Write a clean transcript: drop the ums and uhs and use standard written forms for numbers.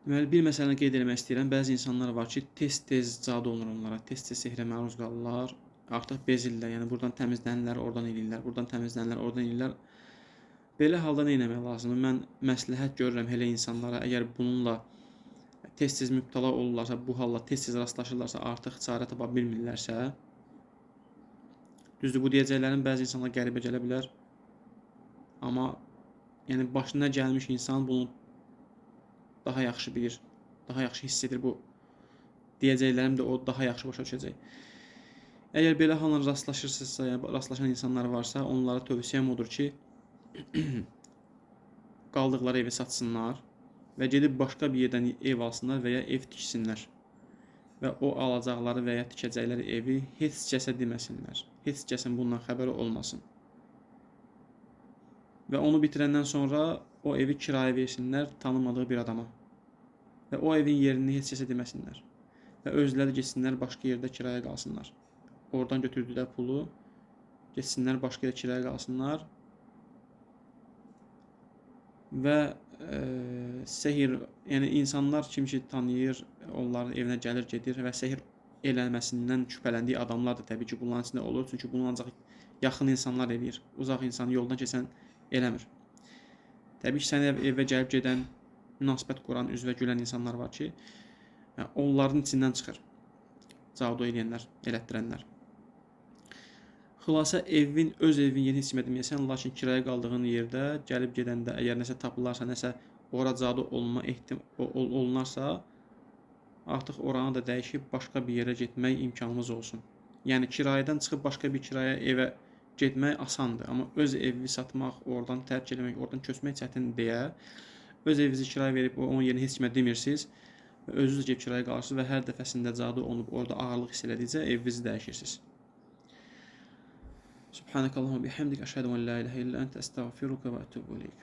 Deməli, bir məsələni qeyd eləmək istəyirəm. Bəzi insanlar var ki, tez-tez cadu olunur onlara, tez-tez sehrə məruz qalırlar. Artıq bezirlər, yəni buradan təmizlənirlər, oradan eləyirlər, buradan təmizlənirlər, oradan eləyirlər. Belə halda nə etmək lazımdır? Mən məsləhət görürəm elə insanlara, əgər bununla tez-tez mübtəla olurlarsa, bu halla tez-tez rastlaşırlarsa, artıq çarə tapa bilmirlərsə, düzdür, bu deyəcəklərim bəzi insanlara qəribə gələ bilər. Amma yəni başına gəlmiş insan bunu daha yaxşı bilir, daha yaxşı hiss edir bu deyəcəklərim də o daha yaxşı başa düşəcək. Əgər belə halla rastlaşırsınızsa, yəni rastlaşan insanlar varsa, onlara tövsiyəm odur ki, qaldıqları evi satsınlar və gedib başqa bir yerdən ev alsınlar və ya ev tiksinlər. Və o alacaqları və ya tikəcəkləri evi heç kəsə deməsinlər. Heç kəsin bundan xəbəri olmasın. Və onu bitirəndən sonra o evi kirayə versinlər tanımadığı bir adama. Və o evin yerini heç kəsə deməsinlər. Və özləri getsinlər başqa yerdə kirayə qalsınlar. Oradan götürdükləri pulu getsinlər başqa yerə kirayə qalsınlar. Və sehir, yəni insanlar kim ki tanıyır, onların evinə gəlir, gedir və sehir eləməsindən şübhələndiyi adamlar da təbii ki, bunların içində olur. Çünki bunu ancaq yaxın insanlar eləyir. Uzaq insan, yoldan keçən eləmir. Təbii ki, sənin evə gəlib gedən, münasibət quran, üzvə gülən insanlar var ki, onların içindən çıxır. Cadu eləyənlər, elətdirənlər. Xülasə evin, öz evin yerini heç kimə deməyəsən, lakin kirayə qaldığın yerdə gəlib gedəndə əgər nəsə tapılarsa, nəsə ora cadu olma olunarsa, artıq oranı da dəyişib başqa bir yerə getmək imkanımız olsun. Yəni kirayədən çıxıb başqa bir kirayə evə getmək asandır, amma öz evi satmaq, oradan tərk eləmək, oradan köçmək çətindir deyə öz evinizi kirayə verib onun yerini heç kimə demirsiniz və özünüz də gedib kirayə qalırsınız və hər dəfəsində cadu olunub orada ağırlıq hiss elədikcə evinizi dəyişirsiniz. Subhanakallahumma bihamdik, əşhədu en la ilahe illa ente, əstəğfiruka və etûbü ileyk.